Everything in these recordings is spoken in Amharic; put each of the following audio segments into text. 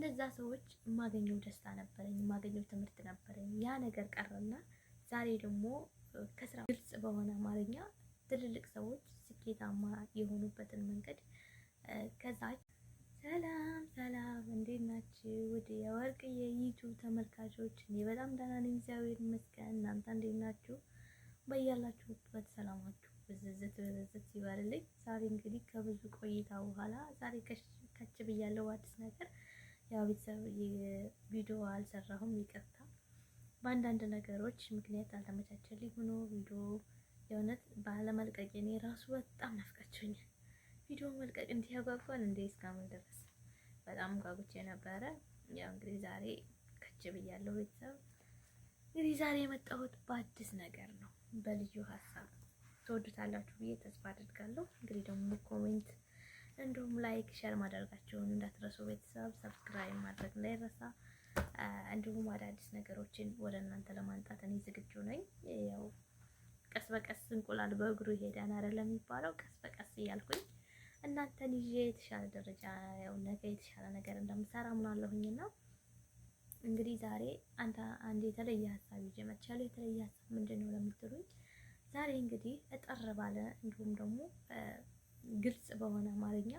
በእነዛ ሰዎች የማገኘው ደስታ ነበረኝ፣ የማገኘው ትምህርት ነበረኝ። ያ ነገር ቀረና ዛሬ ደግሞ ከስራ ግልጽ በሆነ አማርኛ ትልልቅ ሰዎች ስኬታማ የሆኑበትን መንገድ ከዛች። ሰላም ሰላም፣ እንዴት ናችሁ? ውድ የወርቅ የዩቲዩብ ተመልካቾች፣ እኔ በጣም ደህና ነኝ፣ እግዚአብሔር ይመስገን። እናንተ እንዴት ናችሁ? በያላችሁበት ሰላማችሁ ብዝዝት ብዝዝት ይበልልኝ። ዛሬ እንግዲህ ከብዙ ቆይታ በኋላ ዛሬ ከች ብያለሁ አዲስ ነገር። ያው ቤተሰብ ቪዲዮ አልሰራሁም፣ ይቅርታ። በአንዳንድ ነገሮች ምክንያት አልተመቻቸልኝ ሆኖ ቪዲዮ የእውነት ባለመልቀቄ እኔ ራሱ በጣም ናፍቃችሁኛል። ቪዲዮ መልቀቅ እንዲህ ያጓጓል እንዴ? እስካሁን ድረስ በጣም ጓጉቼ ነበረ። ያው እንግዲህ ዛሬ ከች ብያለሁ ቤተሰብ። እንግዲህ ዛሬ የመጣሁት በአዲስ ነገር ነው፣ በልዩ ሀሳብ ትወዱታላችሁ ብዬ ተስፋ አድርጋለሁ። እንግዲህ ደግሞ comment እንዲሁም like share ማድረጋችሁን እንዳትረሱ ቤተሰብ፣ subscribe ማድረግ እንዳይረሳ። እንዲሁም አዳዲስ ነገሮችን ወደ እናንተ ለማምጣት እኔ ዝግጁ ነኝ። ያው ቀስ በቀስ እንቁላል በእግሩ ይሄዳል አይደለም የሚባለው? ቀስ በቀስ እያልኩኝ እናንተን ይዤ የተሻለ ደረጃ ያው ነገ የተሻለ ነገር እንደምሰራ አምናለሁኝና እንግዲህ ዛሬ አንድ የተለየ ሀሳብ ይዤ መጥቻለሁ። የተለየ ሀሳብ ምንድን ነው ለምትሉኝ፣ ዛሬ እንግዲህ እጠር ባለ እንዲሁም ደግሞ ግልጽ በሆነ አማርኛ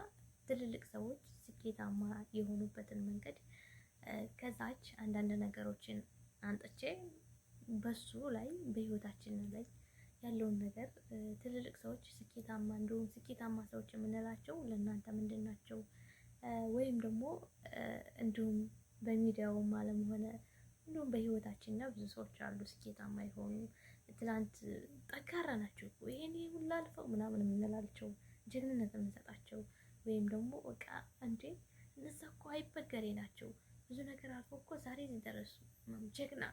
ትልልቅ ሰዎች ስኬታማ የሆኑበትን መንገድ ከዛች አንዳንድ ነገሮችን አንጥቼ በሱ ላይ በህይወታችን ላይ ያለውን ነገር ትልልቅ ሰዎች ስኬታማ እንዲሁም ስኬታማ ሰዎች የምንላቸው ለእናንተ ምንድን ናቸው? ወይም ደግሞ እንዲሁም በሚዲያውም ዓለም ሆነ እንዲሁም በህይወታችን እና ብዙ ሰዎች አሉ ስኬታማ የሆኑ፣ ትላንት ጠንካራ ናቸው እኮ ይሄን ሁላ አልፈው ምናምን የምንላቸው፣ ጀግንነት የምንሰጣቸው፣ ወይም ደግሞ በቃ እንዴ እነዛ እኮ አይበገሬ ናቸው፣ ብዙ ነገር አልፎ እኮ ዛሬ እዚህ ደረሱ፣ ጀግና፣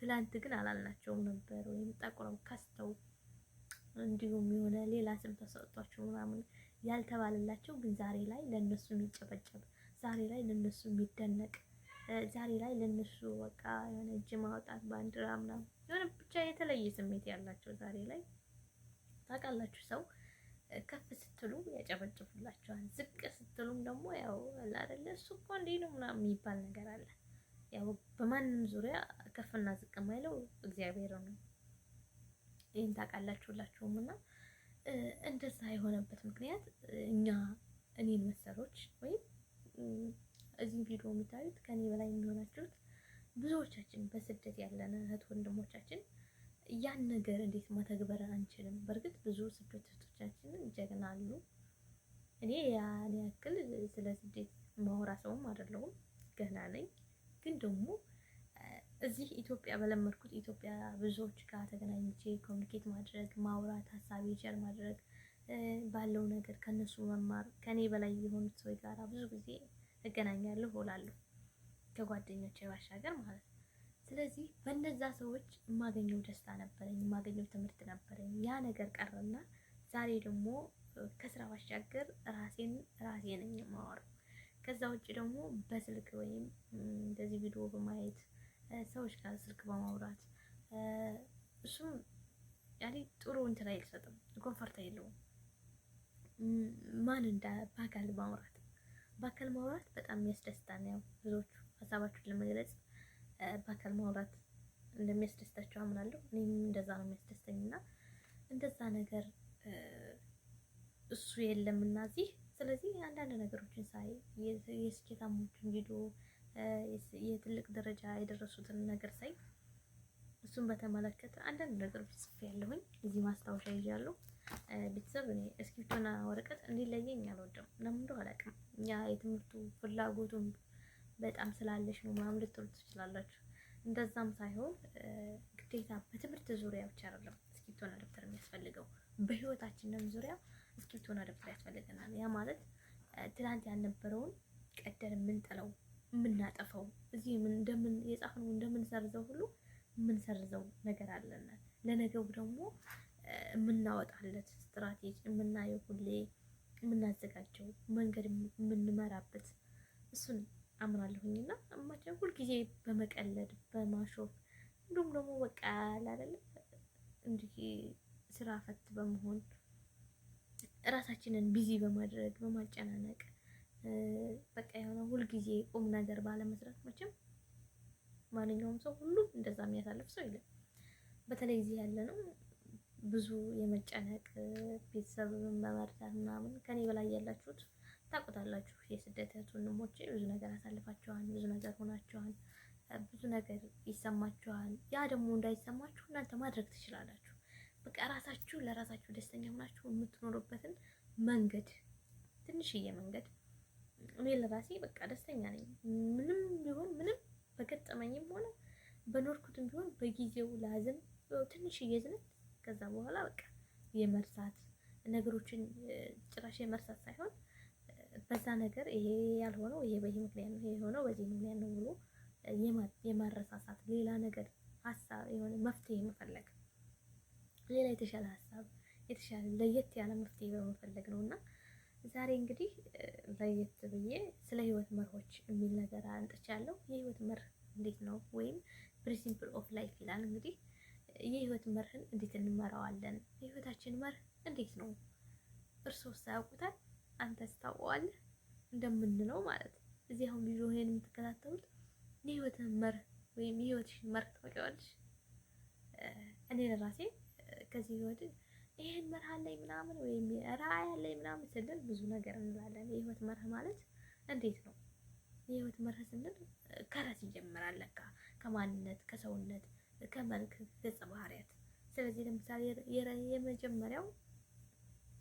ትላንት ግን አላልናቸውም ነበር። ወይም ጠቁረው ከስተው እንዲሁም የሆነ ሌላ ስም ተሰጥቷቸው ምናምን ያልተባለላቸው፣ ግን ዛሬ ላይ ለነሱ የሚጨበጨብ፣ ዛሬ ላይ ለነሱ የሚደነቅ፣ ዛሬ ላይ ለነሱ በቃ የሆነ እጅ ማውጣት፣ ባንዲራ ምናምን የሆነ ብቻ የተለየ ስሜት ያላቸው ዛሬ ላይ። ታውቃላችሁ፣ ሰው ከፍ ስትሉ ያጨበጭቡላችኋል፣ ዝቅ ስትሉም ደግሞ ያው አይደለ እሱ እኮ እንዲህ ነው ምናምን የሚባል ነገር አለ። ያው በማንም ዙሪያ ከፍና ዝቅ የማይለው እግዚአብሔር ነው። ይህን ታውቃላችሁ ሁላችሁም። እና እንደዛ የሆነበት ምክንያት እኛ እኔን መሰሎች ወይም እዚህ ቪዲዮ የሚታዩት ከኔ በላይ የሚሆናችሁት ብዙዎቻችን በስደት ያለን እህት ወንድሞቻችን ያን ነገር እንዴት መተግበር አንችልም? በእርግጥ ብዙ ስደት እህቶቻችን ጀግና አሉ። እኔ ያን ያክል ስለ ስደት ማውራ ሰውም አይደለሁም፣ ገና ነኝ። ግን ደግሞ እዚህ ኢትዮጵያ በለመድኩት ኢትዮጵያ ብዙዎች ጋር ተገናኝቼ communicate ማድረግ፣ ማውራት፣ ሀሳብ share ማድረግ፣ ባለው ነገር ከነሱ መማር፣ ከኔ በላይ የሆኑት ሰዎች ጋር ብዙ ጊዜ እገናኛለሁ እውላለሁ፣ ከጓደኞቼ ባሻገር ማለት ነው። ስለዚህ በእነዛ ሰዎች የማገኘው ደስታ ነበረኝ፣ የማገኘው ትምህርት ነበረኝ። ያ ነገር ቀረና ዛሬ ደግሞ ከስራ ባሻገር ራሴን ራሴ ነኝ የማወራው። ከዛ ውጭ ደግሞ በስልክ ወይም እንደዚህ ቪዲዮ በማየት ሰዎች ጋር ስልክ በማውራት እሱም ያኔ ጥሩ እንትን አይሰጥም፣ comfort የለውም። ማን እንደ በአካል ማውራት፣ በአካል ማውራት በጣም የሚያስደስታል። ያው ብዙዎቹ ሀሳባችሁን ለመግለጽ በአካል ማውራት እንደሚያስደስታቸው አምናለሁ። እኔም እንደዛ ነው የሚያስደስተኝ እና እንደዛ ነገር እሱ የለም እና እዚህ። ስለዚህ አንዳንድ ነገሮችን ሳይ፣ የስኬታሞችን ቪዲዮ፣ የትልቅ ደረጃ የደረሱትን ነገር ሳይ እሱን በተመለከተ አንዳንድ ነገሮች ጽፌ ያለሁኝ እዚህ ማስታወሻ ይዣለሁ። ቤተሰብ፣ እኔ እስክሪብቶና ወረቀት እንዲለየኝ አልወድም። ለምን እንደሆነ አላውቅም። እኛ የትምህርቱ ፍላጎቱን በጣም ስላለሽ ነው ምናምን ልትሉ ትችላላችሁ። እንደዛም ሳይሆን ግዴታ በትምህርት ዙሪያ ብቻ አይደለም እስክሪብቶና ደብተር የሚያስፈልገው፣ በህይወታችንም ዙሪያ እስክሪብቶና ደብተር ያስፈልገናል። ያ ማለት ትላንት ያልነበረውን ቀደን የምንጥለው፣ የምናጠፈው፣ እዚህ እንደምን የጻፍነው እንደምንሰርዘው ሁሉ የምንሰርዘው ነገር አለን። ለነገው ደግሞ የምናወጣለት ስትራቴጂ፣ የምናየው፣ ሁሌ የምናዘጋጀው መንገድ፣ የምንመራበት እሱን አምናለሁኝ። እና እማችን ሁልጊዜ በመቀለድ፣ በማሾፍ፣ እንዲሁም ደግሞ በቃ አይደለ እንዲህ ስራ ፈት በመሆን፣ ራሳችንን busy በማድረግ፣ በማጨናነቅ በቃ የሆነ ሁልጊዜ ቁም ነገር ባለመስራት መቼም ማንኛውም ሰው ሁሉም እንደዛ የሚያሳልፍ ሰው የለም። በተለይ እዚህ ያለ ነው ብዙ የመጨነቅ ቤተሰብን በመርዳት ምናምን ከኔ በላይ ያላችሁት ታውቁታላችሁ። የስደት እህት ወንድሞቼ ብዙ ነገር አሳልፋችኋል፣ ብዙ ነገር ሆናችኋል፣ ብዙ ነገር ይሰማችኋል። ያ ደግሞ እንዳይሰማችሁ እናንተ ማድረግ ትችላላችሁ። በቃ ራሳችሁ ለራሳችሁ ደስተኛ ሆናችሁ የምትኖሩበትን መንገድ፣ ትንሽዬ መንገድ። እኔ ለራሴ በቃ ደስተኛ ነኝ። ምንም ቢሆን ምንም በገጠመኝም ሆነ በኖርኩትም ቢሆን በጊዜው ላዝን ትንሽዬ ዝነት፣ ከዛ በኋላ በቃ የመርሳት ነገሮችን፣ ጭራሽ የመርሳት ሳይሆን በዛ ነገር ይሄ ያልሆነው ይሄ በዚህ ምክንያት ነው፣ ይሄ የሆነው በዚህ ምክንያት ነው ብሎ የማረሳሳት፣ ሌላ ነገር ሀሳብ የሆነ መፍትሄ መፈለግ፣ ሌላ የተሻለ ሀሳብ፣ የተሻለ ለየት ያለ መፍትሄ በመፈለግ ነው። እና ዛሬ እንግዲህ ለየት ብዬ ስለ ህይወት መርሆች የሚል ነገር አምጥቻለሁ። የህይወት መርህ እንዴት ነው ወይም principle of life ይላል። እንግዲህ የህይወት መርህን እንዴት እንመራዋለን? የህይወታችን መርህ እንዴት ነው? እርስዎስ ያውቁታል? አንተስ ታውቀዋለህ? እንደምንለው ማለት ነው። እዚህ አሁን ቪዲዮ ይሄን የምትከታተሉት የህይወትህን መርህ ወይም የህይወትሽን መርህ ታውቂዋለሽ? እኔ ለራሴ ከዚህ ህይወት ይሄን መርህ አለኝ ምናምን ወይም ራዕይ አለኝ ምናምን ስንል ብዙ ነገር እንላለን። የህይወት መርህ ማለት እንዴት ነው? የህይወት መርህ ስንል ከራስ ይጀምራል ለካ፣ ከማንነት፣ ከሰውነት፣ ከመልክ ገጸ ባህሪያት። ስለዚህ ለምሳሌ የመጀመሪያው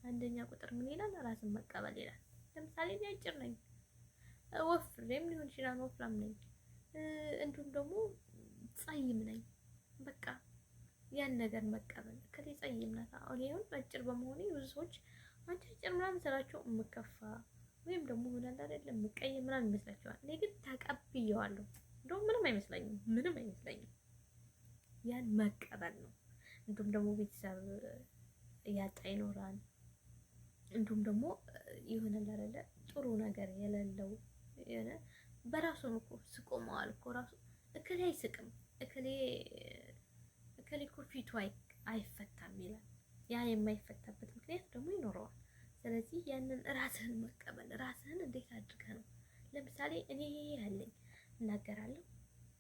አንደኛ ቁጥር ምን ይላል? ራስን መቀበል ይላል። ለምሳሌ እኔ አጭር ነኝ፣ ወፍሬም ሊሆን ይችላል፣ ወፍራም ነኝ፣ እንዲሁም ደግሞ ጸይም ነኝ። በቃ ያን ነገር መቀበል። እከሌ ጸይም ናት። አሁን ይሁን አጭር በመሆኔ ብዙ ሰዎች አንቺ አጭር ምናምን ስላቸው የምከፋ ወይም ደግሞ ይሆናል አይደለም የምቀየም ምናምን ይመስላቸዋል። እኔ ግን ተቀብየዋለሁ። እንደውም ምንም አይመስለኝም፣ ምንም አይመስለኝም። ያን መቀበል ነው። እንዲሁም ደግሞ ቤተሰብ ያጣ ይኖራል። እንዲሁም ደግሞ ይሆናል አይደለ ጥሩ ነገር የሌለው የሆነ በራሱ እኮ ስቆ መዋል እኮ ራሱ እከሌ አይስቅም፣ እከሌ እከሌ እኮ ፊቱ አይፈታም ይላል። ያ የማይፈታበት ምክንያት ደግሞ ይኖረዋል። ስለዚህ ያንን ራስህን መቀበል፣ ራስህን እንዴት አድርገህ ነው? ለምሳሌ እኔ ይሄ ያለኝ እናገራለሁ፣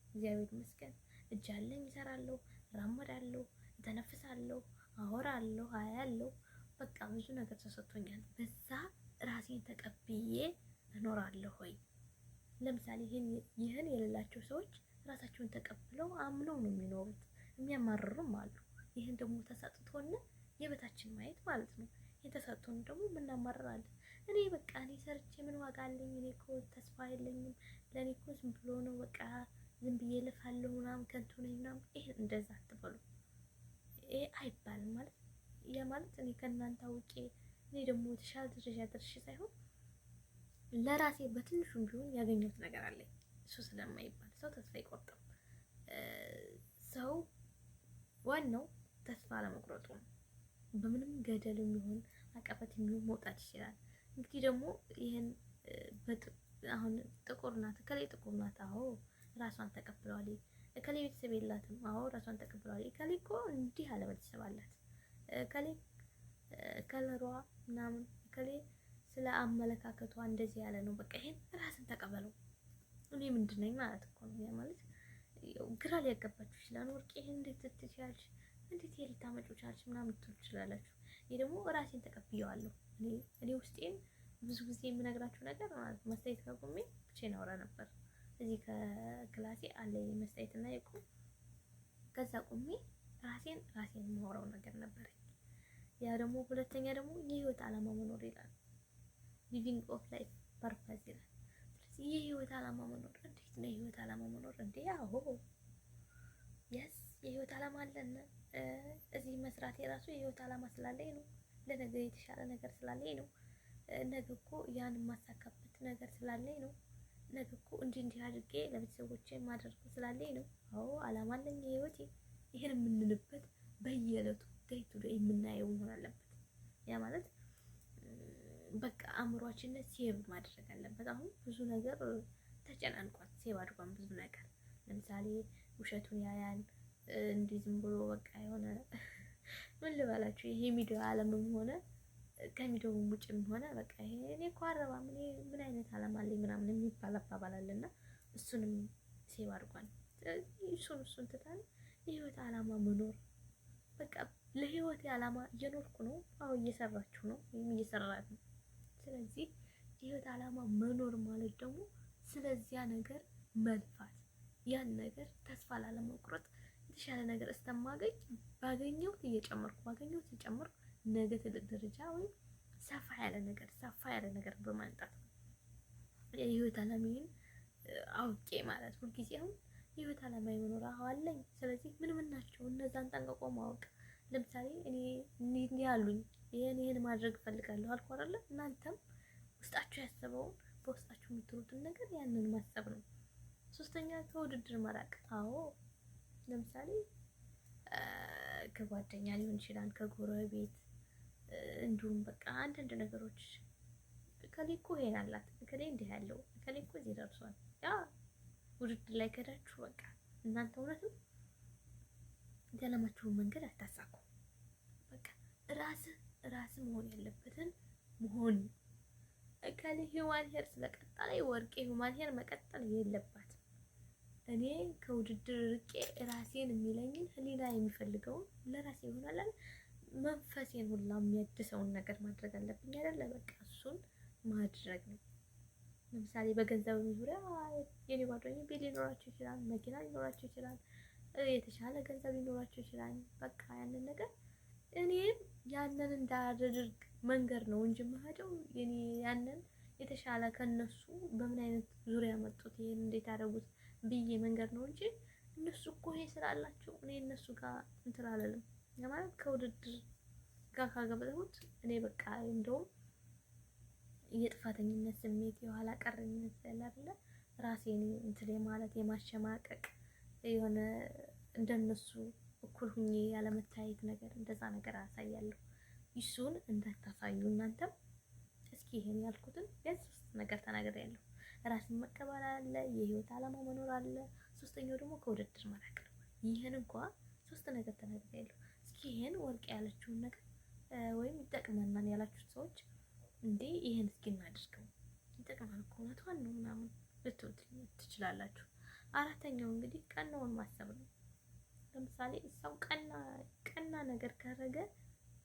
እግዚአብሔር ይመስገን እጅ አለኝ፣ እሰራለሁ፣ እራመዳለሁ፣ እተነፍሳለሁ፣ አወራለሁ፣ አያለሁ። በቃ ብዙ ነገር ተሰጥቶኛል። በዛ ራሴን ተቀብዬ እኖራለሁ ወይ? ለምሳሌ ይህን የሌላቸው ሰዎች ራሳቸውን ተቀብለው አምነው ነው የሚኖሩት። የሚያማርሩም አሉ። ይህን ደግሞ ተሰጥቶን የበታችን ማየት ማለት ነው። ይህን ተሰጥቶን ደግሞ የምናማርራለን። እኔ በቃ እኔ ሰርቼ ምን ዋጋ አለኝ? እኔ እኮ ተስፋ የለኝም። ለእኔ እኮ ዝም ብሎ ነው፣ በቃ ዝም ብዬ ልፋለሁ ምናምን፣ ከንቱ ነኝ ምናምን። ይሄን እንደዛ አትበሉ። ይሄ አይባልም። ማለት ያ ማለት እኔ ከእናንተ አውቄ እኔ ደግሞ የተሻለ ደረጃ ደርሼ ሳይሆን ለራሴ በትንሹም ቢሆን ያገኘሁት ነገር አለኝ። እሱ ስለማይባል ሰው ተስፋ አይቆርጥም። ሰው ዋናው ተስፋ አለመቁረጡ ነው። በምንም ገደል የሚሆን አቀበት የሚሆን መውጣት ይችላል። እንግዲህ ደግሞ ይህን አሁን ጥቁር ናት፣ እከሌ ጥቁር ናት፣ አዎ ራሷን ተቀብለዋል። እከሌ ቤተሰብ የላትም፣ አዎ ራሷን ተቀብለዋል። እከሌ እኮ እንዲህ አለ ቤተሰብ አላት፣ እከሌ ከለሯ ምናምን፣ እከሌ ስለ አመለካከቷ እንደዚህ ያለ ነው። በቃ ይሄን ራስን ተቀበለው። እኔ ምንድን ነኝ ማለት እኮ ነው። ያ ማለት ግራ ሊያጋባችሁ ይችላል። ወርቅ ይሄን እንዴት ትችያለሽ? እንዴት ይሄ ልታመጪው ቻልሽ? ምናምን ልትሉ ትችላላችሁ። እኔ ደግሞ ራሴን ተቀብየዋለሁ። እኔ ውስጤን ብዙ ጊዜ የምነግራችሁ ነገር ማለት መስታየት ከቆሜ ብቻዬን አወራ ነበር። እዚህ ከክላሴ አለ መስታየት እና የቁም፣ ከዛ ቁሜ ራሴን ራሴን የማወራው ነገር ነበረኝ። ያ ደግሞ ሁለተኛ ደግሞ የህይወት ዓላማ መኖር ይላል። Living of life purpose ይላል። ስለዚህ የህይወት ዓላማ መኖር እንዴት ነው? የህይወት ዓላማ መኖር እንዴ? አዎ፣ yes፣ የህይወት ዓላማ አለን። እዚህ መስራት የራሱ የህይወት ዓላማ ስላለኝ ነው። ለነገ የተሻለ ነገር ስላለኝ ነው። ነገ እኮ ያን የማሳካበት ነገር ስላለኝ ነው። ነገ እኮ እንዲህ እንዲህ አድርጌ ለቤተሰቦቼ የማደርገው ስላለኝ ነው። አዎ ዓላማ አለኝ የህይወቴ። ይሄን የምንልበት በየዕለቱ day to day የምናየው መሆን አለበት። ያ ማለት በቃ አእምሯችንን save ማድረግ አለበት። አሁን ብዙ ነገር ተጨናንቋል። Save አድርጓል ብዙ ነገር። ለምሳሌ ውሸቱን ያያል፣ እንዲህ ዝም ብሎ በቃ የሆነ ምን ልበላችሁ ይሄ ሚዲያ ዓለምም ሆነ ከሚዲያውም ውጭም ሆነ በቃ ይሄ እኔ እኮ አረባም እኔ ምን አይነት አላማ አለኝ ምናምን የሚባል አባባል አለና እሱንም save አድርጓል። ስለዚህ እሱን ትተን የህይወት አላማ መኖር በቃ ለህይወት አላማ እየኖርኩ ነው። አዎ እየሰራችሁ ነው ወይም እየሰራት ነው። ስለዚህ የህይወት አላማ መኖር ማለት ደግሞ ስለዚያ ነገር መልፋት፣ ያን ነገር ተስፋ ላለመቁረጥ የተሻለ ነገር እስከማገኝ ባገኘሁት እየጨመርኩ ባገኘሁት እየጨመርኩ ነገ ትልቅ ደረጃ ወይም ሰፋ ያለ ነገር በማንጣት ነው። የህይወት አላማዬን አውቄ ማለት ሁልጊዜ አሁን የህይወት አላማ የመኖር አለኝ። ስለዚህ ምን ምን ናቸው እነዛን ጠንቅቆ ማወቅ። ለምሳሌ እኔ እንዲህ ያሉኝ ይሄን ይሄን ማድረግ እፈልጋለሁ አልኩ አይደለ? እናንተም ውስጣችሁ ያሰበውን በውስጣችሁ የምትሉትን ነገር ያንን ማሰብ ነው። ሶስተኛ ከውድድር መራቅ። አዎ፣ ለምሳሌ ከጓደኛ ሊሆን ይችላል፣ ከጎረቤት፣ እንዲሁም በቃ አንዳንድ ነገሮች እከሌ እኮ ይሄን አላት፣ እከሌ እንዲህ ያለው፣ እከሌ እኮ እዚህ ደርሷል። ያ ውድድር ላይ ከዳችሁ በቃ እናንተ እውነትም የዓላማችሁን መንገድ አታሳኩም። በቃ ራስህ ራስህ መሆን ያለበትን መሆን። እከሌ human hair ስለቀጠለ ወርቄ human hair መቀጠል የለባትም። እኔ ከውድድር ርቄ ራሴን የሚለኝን ህሊና የሚፈልገውን ለራሴ ይሆናል መንፈሴን ሁላ የሚያድሰውን ነገር ማድረግ አለብኝ አይደለ? በቃ እሱን ማድረግ ነው። ለምሳሌ በገንዘብ ዙሪያ የኔ ጓደኞች ቤት ሊኖራቸው ይችላል፣ መኪና ሊኖራቸው ይችላል፣ የተሻለ ገንዘብ ሊኖራቸው ይችላል። በቃ ያንን ነገር እኔም ያንን እንዳደርግ መንገድ ነው እንጂ የምሄደው የኔ ያንን የተሻለ ከነሱ በምን አይነት ዙሪያ መጡት ይሄን እንዴት አደረጉት ብዬ መንገድ ነው እንጂ እነሱ እኮ ይሄ ስላላቸው እኔ እነሱ ጋር እንትን አልልም። ማለት ከውድድር ጋር ካገበሁት እኔ በቃ እንደውም የጥፋተኝነት ስሜት፣ የኋላ ቀርነት ያለ አይደለ፣ ራሴን እንትን የማለት፣ የማሸማቀቅ፣ የሆነ እንደነሱ እኩል ሁኜ ያለመታየት ነገር እንደዛ ነገር አሳያለሁ። እሱን እንዳታሳዩ እናንተም። እስኪ ይሄን ያልኩትን ቢያንስ ሶስት ነገር ተናግሬያለሁ። ራስን መቀበል አለ፣ የህይወት ዓላማ መኖር አለ። ሶስተኛው ደግሞ ከውድድር መራቅ ነው። ይህን እንኳ ሶስት ነገር ተናግሬያለሁ። እስኪ ይሄን ወርቅ ያለችውን ነገር ወይም ይጠቅመናል ያላችሁት ሰዎች እንዴ ይሄን እስኪ እናድርገው ይጠቅማል እኮ እውነቷን ነው ምናምን ልትሉ ትችላላችሁ። አራተኛው እንግዲህ ቀናውን ማሰብ ነው። ለምሳሌ ሰው ቀና ቀና ነገር ካደረገ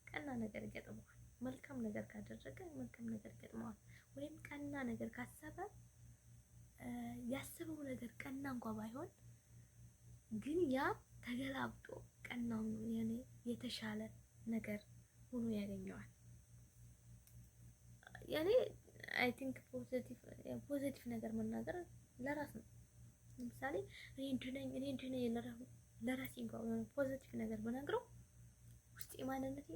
ቀና ነገር ይገጥመዋል። መልካም ነገር ካደረገ መልካም ነገር ይገጥመዋል። ወይም ቀና ነገር ካሰበ ያሰበው ነገር ቀና እንኳ ባይሆን ግን ያ ተገላብጦ ቀናው የኔ የተሻለ ነገር ሆኖ ያገኘዋል። ያኔ I think positive ነገር መናገር ለራስ ነው። ለምሳሌ እኔ እንዲህ ነኝ፣ እኔ እንዲህ ነኝ፣ ለራሴ እንኳን የሆነ positive ነገር ብነግረው ውስጤ ማንነቴ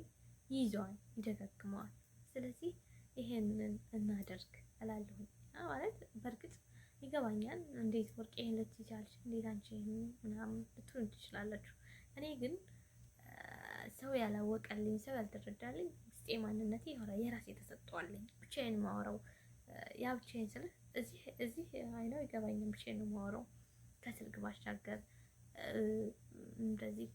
ይይዘዋል፣ ይደጋግመዋል። ስለዚህ ይሄንን እናደርግ እላለሁኝ። ማለት በእርግጥ ይገባኛል። እንዴት ወርቅ ይሄን ልትይ ቻልሽ? እንዴት አንቺ ይሄን ምናምን ልትሉ ትችላላችሁ። እኔ ግን ሰው ያላወቀልኝ፣ ሰው ያልተረዳልኝ ውስጤ ማንነቴ የሆነ የራሴ ተሰጥቷለኝ። ብቻዬን ማወራው ያ ብቻዬን ስልህ እዚህ አይነው ይገባኛል። ብቻዬን ነው የማወራው ከስልክ ባሻገር እንደዚህ።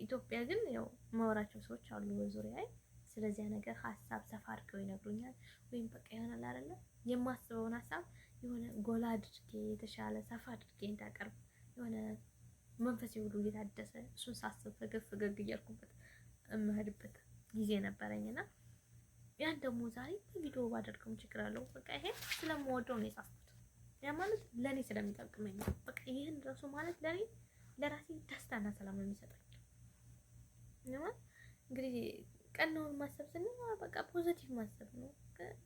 ኢትዮጵያ ግን ያው ማወራቸው ሰዎች አሉ በዙሪያዬ። ስለዚያ ነገር ሀሳብ ሰፋ አድርገው ይነግሩኛል። ወይም በቃ ይሆናል አይደለ የማስበውን ሀሳብ የሆነ ጎላ አድርጌ የተሻለ ሰፋ አድርጌ እንዳቀርብ የሆነ መንፈሴ ሁሉ እየታደሰ እሱን ሳስብ ፈገግ ፈገግ እያልኩበት እምሄድበት ጊዜ ነበረኝና ያን ደግሞ ዛሬ በቪዲዮ ባደርገውም ችግር አለው። በቃ ይሄ ስለምወደው ነው የጻፍኩት። ያ ማለት ለኔ ስለሚጠቅመኝ ነው። በቃ ይህን ራሱ ማለት ለኔ ለራሴ ደስታና ሰላም ነው የሚሰጠኝ። ማለት እንግዲህ ቀናውን ማሰብ ስንል በቃ positive ማሰብ ነው።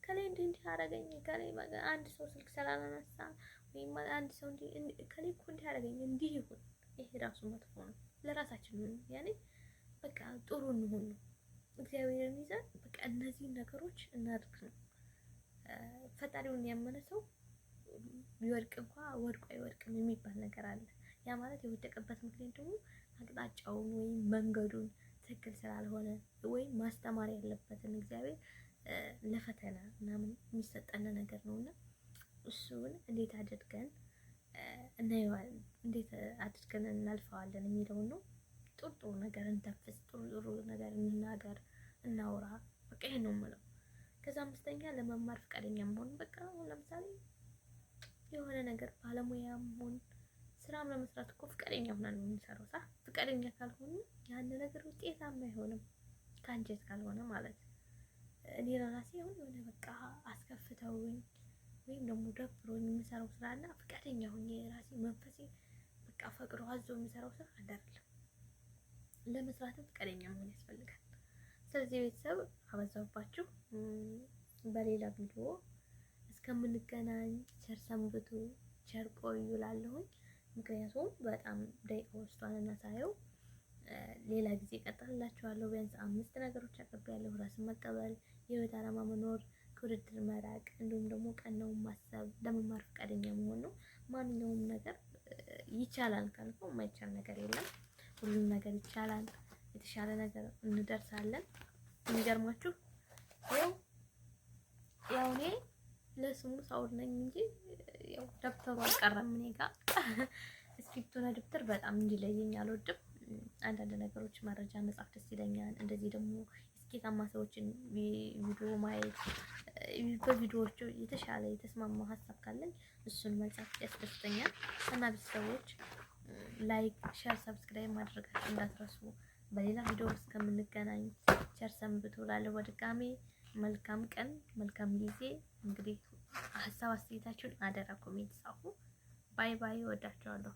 ከላይ እንዲህ እንዲህ አደረገኝ፣ ከላይ አንድ ሰው ስልክ ስላላነሳ ወይም አንድ ሰው እንዲህ ከላይ እኮ እንዲህ አደረገኝ እንዲህ ይሁን፣ ይሄ ራሱ መጥፎ ነው። ለራሳችን ነው ያኔ በቃ ጥሩ እንሁን ነው። እግዚአብሔርን ይዘን በቃ እነዚህን ነገሮች እናድርግ ነው። ፈጣሪውን ያመነ ሰው ቢወድቅ እንኳ ወድቆ አይወድቅም የሚባል ነገር አለ። ያ ማለት የወደቀበት ምክንያት ደግሞ አቅጣጫውን ወይም መንገዱን ትክክል ስላልሆነ ወይም ማስተማር ያለበትን እግዚአብሔር ለፈተና ምናምን የሚሰጠን ነገር ነው። እና እሱን እንዴት አድርገን እናየዋለን፣ እንዴት አድርገን እናልፈዋለን የሚለውን ነው። ጥሩ ጥሩ ነገር እንተንፍስ፣ ጥሩ ጥሩ ነገር እንናገር፣ እናውራ። በቃ ይሄን ነው የምለው። ከዛ አምስተኛ ለመማር ፈቃደኛ መሆን። በቃ አሁን ለምሳሌ የሆነ ነገር ባለሙያ መሆን ስራም ለመስራት እኮ ፈቃደኛ ሆነን ነው የምንሰራው። ሳ ፈቃደኛ ካልሆነ ያን ነገር ውጤታማ አይሆንም፣ ከአንጀት ካልሆነ ማለት ነው። እኔ ለራሴ አሁን የሆነ በቃ አስከፍተውኝ ወይም ደግሞ ደብሮኝ የምሰራው ስራ እና ፈቃደኛ ሆኜ ራሴ መንፈሴ በቃ ፈቅዶ አዞ የምሰራው ስራ አንድ አይደለም። ለመስራትም ፈቃደኛ መሆን ያስፈልጋል። ስለዚህ ቤተሰብ አበዛሁባችሁ። በሌላ ቪዲዮ እስከምንገናኝ ቸር ሰንብቱ፣ ቸር ቆዩ እላለሁኝ። ምክንያቱም በጣም ደቂቃ ወስዷልና ሳየው ሌላ ጊዜ እቀጥልላችኋለሁ። ቢያንስ አምስት ነገሮች አቅርቤያለሁ። ራስን መቀበል፣ የህይወት ዓላማ መኖር፣ ከውድድር መራቅ፣ እንዲሁም ደግሞ ቀናውን ማሰብ፣ ለመማር ፈቃደኛ መሆን ነው። ማንኛውም ነገር ይቻላል ካልከው የማይቻል ነገር የለም። ሁሉም ነገር ይቻላል። የተሻለ ነገር እንደርሳለን። የሚገርማችሁ ያው ያው እኔ ለስሙ ሳውድ ነኝ እንጂ ያው ደብተሩ አልቀረም እኔ ጋር። እስክሪብቶና ደብተር በጣም እንዲለየኝ አልወድም። አንዳንድ ነገሮች መረጃ መጻፍ ደስ ይለኛል። እንደዚህ ደግሞ የስኬታማ ሰዎችን ቪዲዮ ማየት፣ በቪዲዮዎቹ የተሻለ የተስማማ ሀሳብ ካለኝ እሱን መጻፍ ያስደስተኛል። እና ቤተሰቦች like፣ share፣ subscribe ማድረጋችሁ እንዳትረሱ። በሌላ ቪዲዮ እስከምንገናኝ ቸር ሰንብቱ እላለሁ። በድጋሜ መልካም ቀን፣ መልካም ጊዜ። እንግዲህ ሀሳብ አስተያየታችሁን አደራ comment ጻፉ። Bye bye። እወዳችኋለሁ።